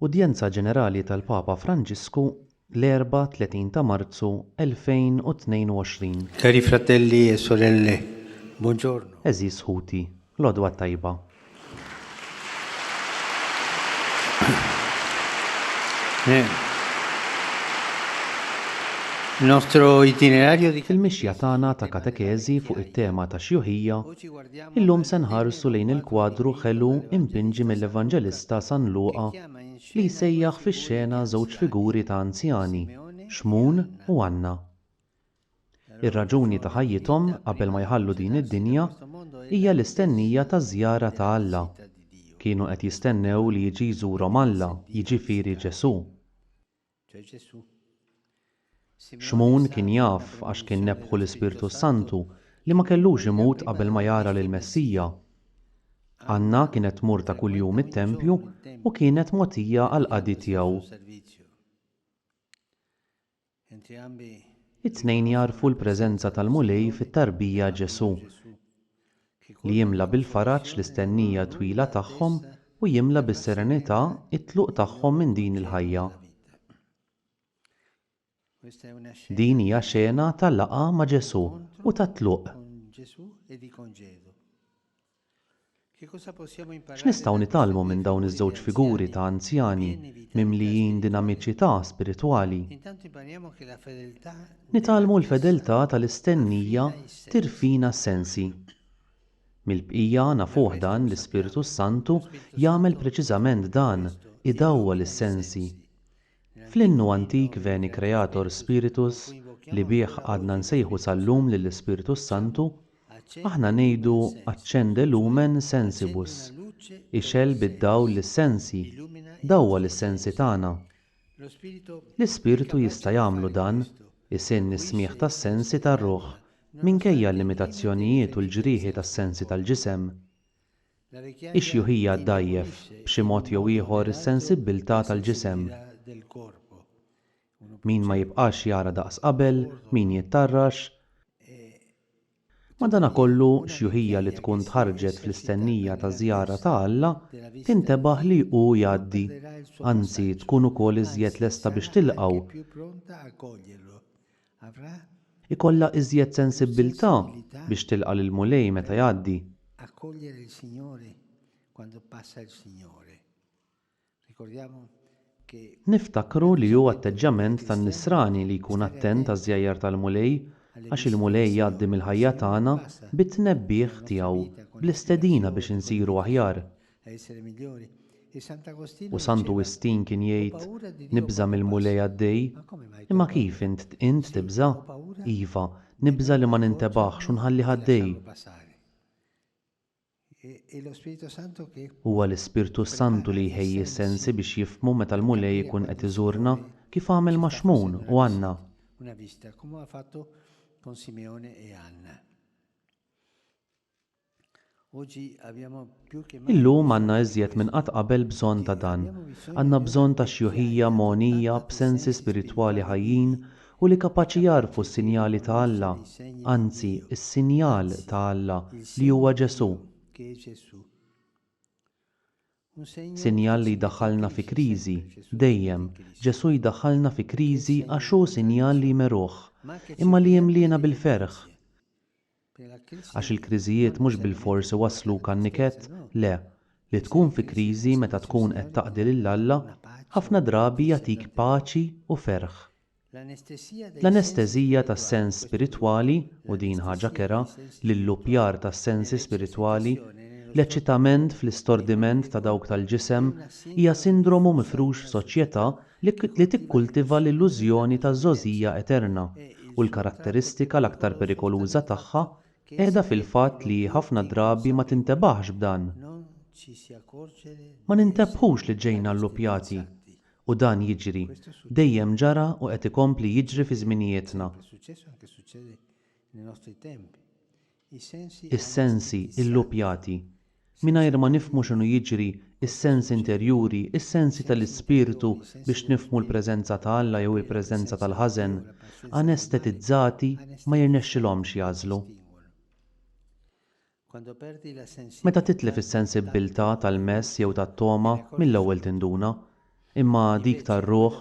Udjenza Ġenerali tal-Papa Franġisku, l-Erbgħa 30 ta' Marzu 2022. Cari fratelli e sorelle, buongiorno. Għeżież ħuti, l-għodwa t-tajba. Il nostro itinerario di Fil-mixja tagħna ta' katekeżi fuq it-tema tax-xjuħija, illum se nħarsu lejn il-kwadru ħelu impinġi mill-Evanġelista San Luqa li jsejjaħ fix-xena żewġ figuri ta' anzjani, Xmun u Anna. Ir-raġuni ta' ħajjithom qabel ma jħallu din id-dinja hija l-istennija taż-żjara ta' Alla. Kienu qed jistennew li jiġi jżurhom Alla, jiġifieri Ġesù. Xmun kien jaf, għax kien nebbħu l-Ispirtu s-Santu, li ma kellux imut qabel ma jara lill-Messija. Anna kienet tmur ta' kuljum it-tempju u kienet mogħtija għall-qadi tiegħu. It-tnejn jagħrfu l-preżenza tal-Mulej fit-tarbija Ġesù, li jimla bil-faraġ l-istennija twila tagħhom u jimla bis-serenità t-tluq tagħhom minn din il-ħajja. Din hija xena ta' laqgħa ma' Ġesù u ta' tluq. X'nistgħu nitgħallmu minn dawn iż-żewġ figuri ta' anzjani mimlijin dinamiċità spiritwali? Nitgħallmu l-fedeltà tal-istennija tirfina s-sensi. Mill-bqija nafuh dan l-Ispirtu s-Santu jagħmel preċiżament dan, idawwal is-sensi. Fl-innu antik Veni Creator Spiritus, li bih għadna nsejħu sal-lum lill-Ispirtu s-Santu, aħna ngħidu accende lumen sensibus, ixgħel bid-dawl lis-sensi, dawwal is-sensi tagħna. L-Ispirtu jista' jagħmlu dan, isinn is-smigħ tas-sensi tar-ruħ, minkejja l-limitazzjonijiet u l-ġrieħi tas-sensi tal-ġisem. Ix-xjuħija ddgħajjef, b'xi mod jew ieħor, is-sensibbiltà tal-ġisem. Min ma jibqax jara daqs qabel, min jittarrax. Madanakollu, xjuħija li tkun tħarrġet fl-istennija ta' żjara ta' Alla, tintebaħ li hu jgħaddi, anzi tkun ukoll iżjed lesta biex tilqgħu, Ikollha iżjed sensibbiltà biex tilqa' lill-Mulej meta jgħaddi. Niftakru li hu atteġġjament tan-Nisrani li jkun attent għaż-żjajjar tal-Mulej għax il-Mulej jgħaddi mill-ħajja tagħna bit-tnebbiħ tiegħu, bl-istedina biex insiru aħjar. U Santu Wistin kien jgħid, Nibża' mill-Mulej għaddej. Imma kif, int, int tibża'? Iva, nibża' li ma nintebaħx u nħallih għaddej. Huwa l-Ispirtu s-Santu li jħejji s-sensi biex jifhmu meta l-Mulej ikun qed iżurna, kif għamel ma' Xmun u Anna. Illum għandna iżjed minn qatt qabel bżonn ta' dan. Għandna bżonn ta' xjuħija mogħnija b'sensi spiritwali ħajjin u li kapaċi jagħrfu s-sinjali ta' Alla, anzi, is-sinjal ta' Alla, li huwa Ġesù. Sinjal li jdaħħalna fi kriżi, dejjem, Ġesù jdaħħalna fi kriżi għax hu sinjal li jmeruh, imma li jimliena bil-ferħ. Għax il-kriżijiet mhux bilfors iwassluk għan-niket, le, li tkun fi kriżi meta tkun qed taqdi lil Alla, ħafna drabi jagħtik paċi u ferħ. L-anesteżija tas-sens spiritwali, u din ħaġa kerha, l-illuppjar tas-sensi spiritwali, l-eċċitament fl-istordiment ta' dawk tal-ġisem, hija sindromu mifrux f'soċjetà li li tikkultiva l-illużjoni taż-żgħożija eterna u l-karatteristika l-aktar perikoluża tagħha qiegħda fil-fatt li hi ħafna drabi ma tintebaħx b'dan. Ma nintebħux li ġejna lluppjati. U dan jiġri, dejjem ġara u qed ikompli jiġri fi żminijietna. Is-sensi illuppjati. Mingħajr ma nifhmu x'inhu jiġri, is-sens interjuri, is-sensi tal-ispirtu biex nifhmu l-preżenza ta' Alla jew il-preżenza tal-ħażen, anestetizzati ma jirnexxilhomx jagħżlu. Meta titlef is-sensibbiltà tal-mess jew tat-togħma, mill-ewwel tinduna. Imma dik tar-ruħ,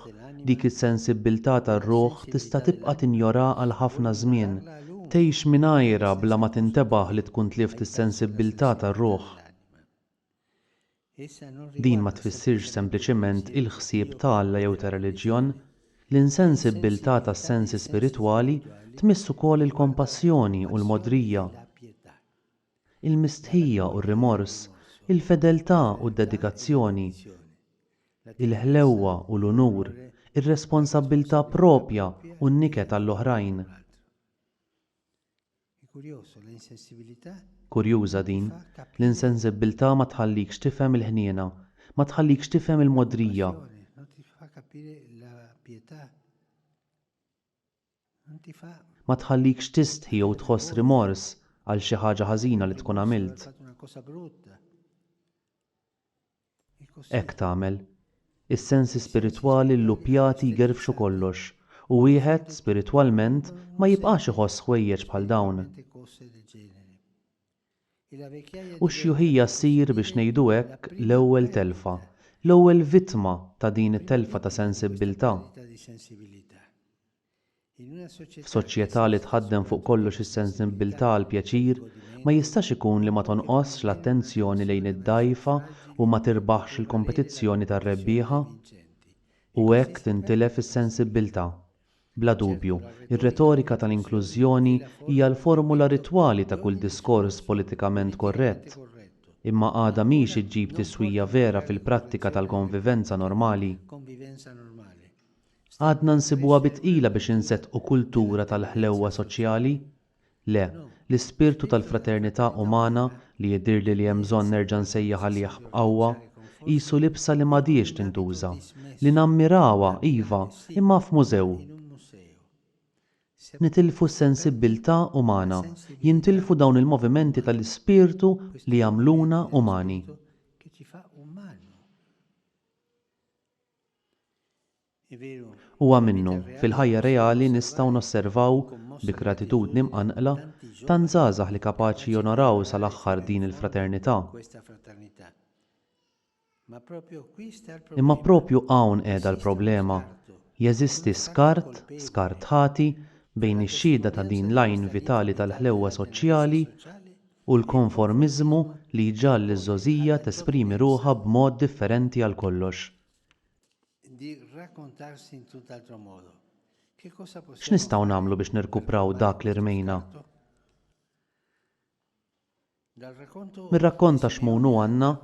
dik is-sensibbiltà tar-ruħ tista' tibqa' tinjorha għal ħafna żmien, tgħix mingħajrha bla ma tintebaħ li tkun tlift is-sensibbiltà tar-ruħ. Din ma tfissirx sempliċement il-ħsieb ta' Alla jew ta' reliġjon. L-insensibbiltà tas-sensi spiritwali tmiss ukoll il-kompassjoni u l-mogħdrija, il-mistħija u r-rimors, il-fedeltà u d-dedikazzjoni, il-ħlewwa u l-unur, ir-responsabbiltà proprja u n-niket għall-oħrajn. Kurjuża din, l-insensibbiltà ma tħallikx tifhem il-ħniena, ma tħallikx tifhem il-mogħdrija. Ma tħallikx tistħi jew tħoss rimors għal xi ħaġa ħażina li tkun għamilt. Hekk tagħmel. Is-sensi spiritwali lluppjati jgerfxu kollox, u wieħed, spiritwalment, ma jibqax iħoss ħwejjeġ bħal dawn. U x-xjuħija ssir, biex ngħidu hekk, l-ewwel telfa, l-ewwel vittma ta' din it-telfa ta' sensibbiltà. F'soċjetà li tħaddem fuq kollox is-sensibbiltà għall-pjaċir, ma jistax ikun li ma tonqosx l-attenzjoni lejn id-dgħajfa u ma tirbaħx il-kompetizzjoni tar-rebbieħa. U hekk tintilef is-sensibbiltà. Bla dubju, ir-retorika tal-inklużjoni hija l-formula ritwali ta' kull diskors politikament korrett. Imma għadha mhix iġġib tiswija vera fil-prattika tal-konvivenza normali. Għadna nsibuha bi tqila biex inseddqu kultura tal-ħlewwa soċjali? Le, l-ispirtu tal-fraternità umana, li jidhirli li hemm bżonn nerġa' nsejjaħ għalih b'qawwa, qisu libsa li m'għadhiex tintuża, li nammirawha, iva, imma f'mużew. Nitilfu s-sensibbiltà umana, jintilfu dawn il-movimenti tal-ispirtu li jagħmluna umani. Huwa minnu, fil-ħajja reali nistgħu nosservaw, bi gratitudni mqanqla, tant żgħażagħ li kapaċi jonoraw sal-aħħar din il-fraternità. Imma proprju hawn qiegħda l-problema, jeżisti skart, skart ħati, bejn ix-xhieda ta' din l-għajn vitali tal-ħlewwa soċjali u l-konformiżmu li jġagħal liż-żgħożija tesprimi ruħha b'mod differenti għal kollox. X'nistgħu nagħmlu biex nirkupraw dak li rmejna? Mir-rakkont ta' Xmun u Anna,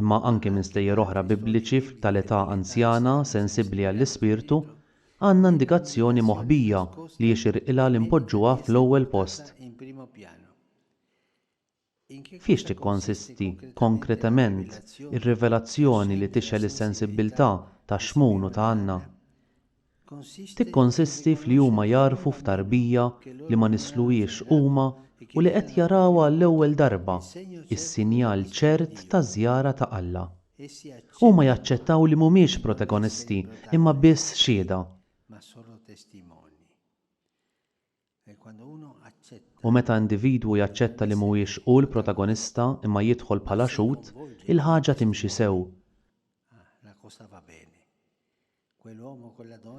imma anki minn stejjer oħra Bibliċi tal-età anzjana sensibbli għall-ispirtu, għandna indikazzjoni moħbija li jixirqilha li npoġġuha fl-ewwel post. Fiex tikkonsisti, konkretement, ir-rivelazzjoni li tixgħel is-sensibbiltà ta' Xmun u ta' Anna? Tikkonsisti f'li huma jagħrfu f'tarbija li ma nissluhiex huma u li qed jarawha għall-ewwel darba, is-sinjal ċert taż-żjara ta' Alla. Huma jaċċettaw li mhumiex protagonisti imma biss xhieda. U meta individwu jaċċetta li mhuwiex hu l-protagonista imma jidħol bħala xhud, il-ħaġa timxi sew.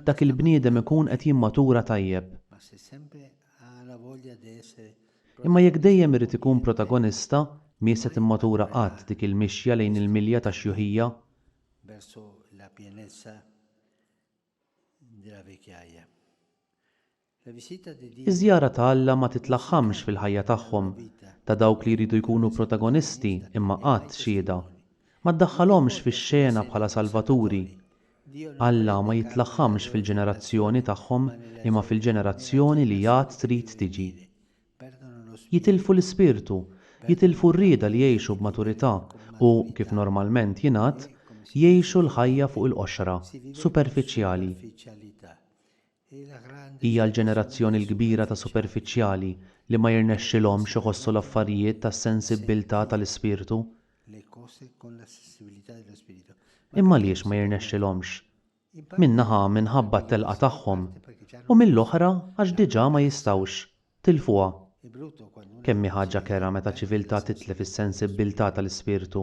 Dak il-bniedem ikun qed jimmatura tajjeb. Imma jekk dejjem irid ikun protagonista, mhi se timmatura qatt dik il-mixja lejn il-milja tax-xjuħija. Iż-żjara ta' Alla ma titlaħħamx fil-ħajja tagħhom, ta' dawk li jridu jkunu protagonisti imma qatt xhieda. Ma ddaħħalhomx fix-xena bħala salvaturi. Alla ma jitlaħħamx fil-ġenerazzjoni tagħhom imma fil-ġenerazzjoni li għad trid tiġi. Jitilfu l-ispirtu, jitilfu r-rieda li jgħixu b'maturità u, kif normalment jingħad, jgħixu l-ħajja fuq il-qoxra, superfiċjali. Hija l-ġenerazzjoni l-kbira ta' superfiċjali li ma jirnexxilhomx iħossu l-affarijiet tas-sensibbiltà tal-ispirtu. Imma għaliex ma jirnexxilhomx? Minn naħa minħabba t-telqa tagħhom u mill-oħra għax diġà ma jistgħux. Tilfuha. Kemm hi ħaġa kerha meta ċiviltà titlef is-sensibbiltà tal-ispirtu.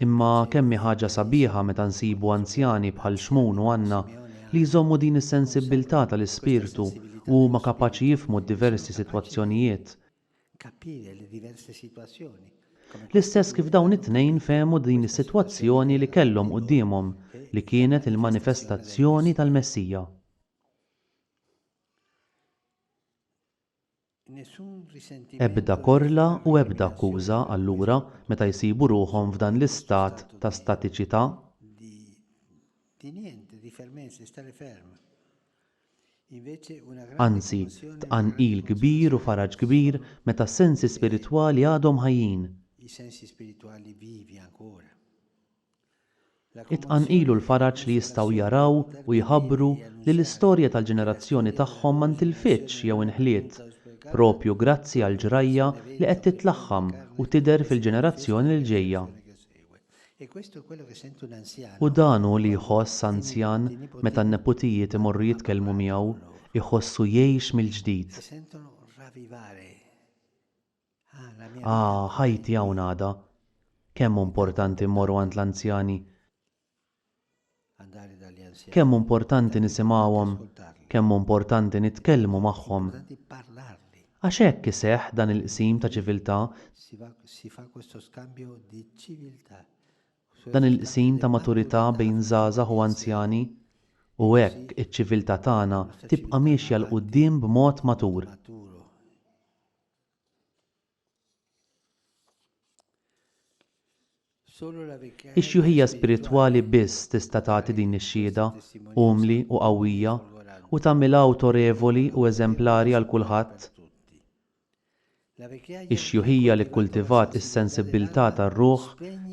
Imma kemm hi ħaġa sabiħa meta nsibu anzjani bħal Xmun u Anna li jżommu din is-sensibbiltà tal-ispirtu u huma kapaċi jifhmu d-diversi sitwazzjonijiet, l-istess kif dawn it-tnejn fehmu din is-sitwazzjoni li kellhom quddiemhom li kienet il-manifestazzjoni tal-Messija. Ebda korla u ebda akkuża, allura, meta jsibu ruħhom f'dan l-istat ta' statiċità. Anzi, tqanqil kbir u faraġ kbir meta s-sensi spiritwali għadhom ħajjin. It-tqanqil u l-faraġ li jistgħu jaraw u jħabbru li l-istorja tal-ġenerazzjoni tagħhom ma ntilfitx jew inħliet, proprju grazzi għall-ġrajja li qed titlaħħam u tidher fil-ġenerazzjoni l ġejja. U dan hu li jħoss anzjan meta n-neputijiet imorru jitkellmu miegħu, iħossu jgħix mill-ġdid. Ah, ħajti hawn għadha. Kemm hu importanti mmorru għand l-anzjani. Kemm hu importanti nisimgħuhom, kemm hu importanti nitkellmu magħhom. Għax hekk iseħħ dan il-qsim ta' ċiviltà, dan il-qsim ta' maturità bejn żgħażagħ u anzjani, u hekk iċ-ċiviltà tagħna tibqa' miexja 'l quddiem b'mod matur. Ix-xjuħija spiritwali biss tista' tagħti din ix-xhieda umli u qawwija u tagħmilha awtorevoli u eżemplari għal kulħadd. Ix-xjuħija li kkultivat is-sensibbiltà tar-ruħ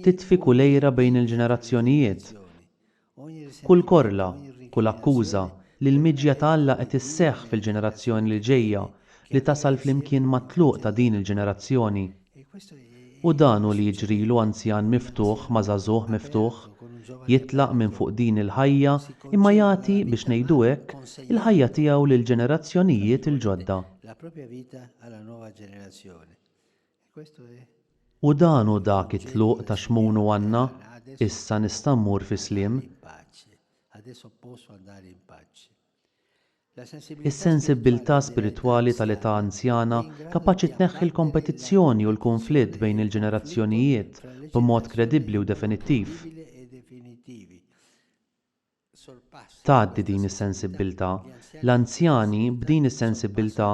titfi kull għira bejn il-ġenerazzjonijiet, kull korla, kull akkuża li l-miġja ta' Alla qed isseħħ fil-ġenerazzjoni li ġejja li tasal flimkien mat-tluq ta' din il-ġenerazzjoni. U dan hu li jiġrilu anzjan miftuħ ma' żagħżugħ miftuħ, jitlaq minn fuq din il-ħajja imma jagħti, biex ngħidu hekk, il-ħajja tiegħu lill-ġenerazzjonijiet il-ġodda. U dan hu dak it-tluq ta' Xmun u Anna, Issa nista' mmur fis-sliem. Is-sensibbiltà spiritwali tal-età anzjana kapaċi tneħħi l-kompetizzjoni u l kunflitt bejn il-ġenerazzjonijiet b'mod kredibbli u definittiv. Tgħaddi din is-sensibbiltà. L-anzjani, b'din is-sensibbiltà,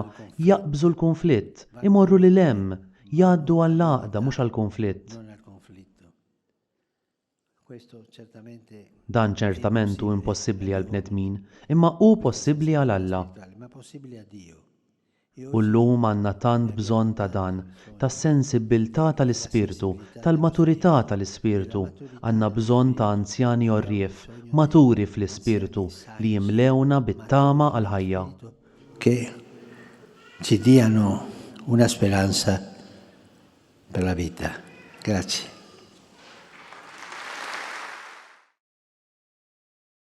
jaqbżu l-kunflitt, imorru lil hemm, jgħaddu għall-għaqda mhux għall-kunflitt. Dan ċertament hu impossibbli għall-bnedmin, imma hu possibbli għal Alla. U llum għandna tant bżonn ta' dan, tas-sensibbiltà tal-ispirtu, tal-maturità tal-ispirtu. Għandna bżonn ta' anzjani għorrief, maturi fl-ispirtu, li jimlewna bit-tama għall-ħajja. Che ci diano una speranza per la vita. Grazie.